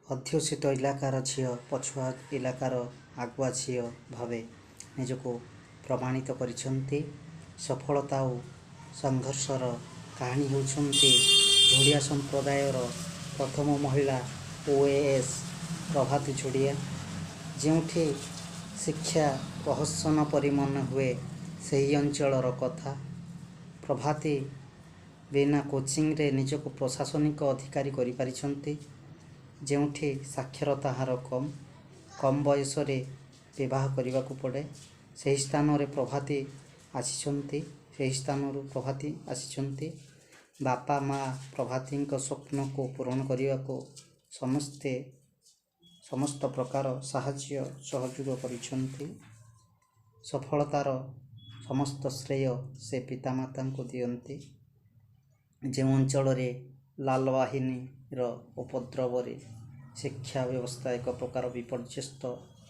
ଅଧ୍ୟୁଷିତ ଇଲାକାର ଝିଅ, ପଛୁଆ ଇଲାକାର ଆଗୁଆ ଝିଅ ଭାବେ ନିଜକୁ ପ୍ରମାଣିତ କରିଛନ୍ତି। ସଫଳତା ଓ ସଂଘର୍ଷର କାହାଣୀ ହେଉଛନ୍ତି ଝୁଡ଼ିଆ ସମ୍ପ୍ରଦାୟର ପ୍ରଥମ ମହିଳା ଓଏଏସ୍ ପ୍ରଭାତୀ ଝୁଡ଼ିଆ। ଯେଉଁଠି ଶିକ୍ଷା ପ୍ରହସନ ପରି ମନେହୁଏ, ସେହି ଅଞ୍ଚଳର କଥା। ପ୍ରଭାତୀ ବିନା କୋଚିଂରେ ନିଜକୁ ପ୍ରଶାସନିକ ଅଧିକାରୀ କରିପାରିଛନ୍ତି। ଯେଉଁଠି ସାକ୍ଷରତା ହାର କମ୍, କମ୍ ବୟସରେ ବିବାହ କରିବାକୁ ପଡ଼େ, ସେହି ସ୍ଥାନରେ ପ୍ରଭାତୀ ଆସିଛନ୍ତି, ସେହି ସ୍ଥାନରୁ ପ୍ରଭାତୀ ଆସିଛନ୍ତି। ବାପା ମା ପ୍ରଭାତୀଙ୍କ ସ୍ୱପ୍ନକୁ ପୂରଣ କରିବାକୁ ସମସ୍ତେ ସମସ୍ତ ପ୍ରକାର ସାହାଯ୍ୟ ସହଯୋଗ କରିଛନ୍ତି। ସଫଳତାର ସମସ୍ତ ଶ୍ରେୟ ସେ ପିତାମାତାଙ୍କୁ ଦିଅନ୍ତି। ଯେଉଁ ଅଞ୍ଚଳରେ ଲାଲବାହିନୀର ଉପଦ୍ରବରେ ଶିକ୍ଷା ବ୍ୟବସ୍ଥା ଏକ ପ୍ରକାର ବିପର୍ଯ୍ୟସ୍ତ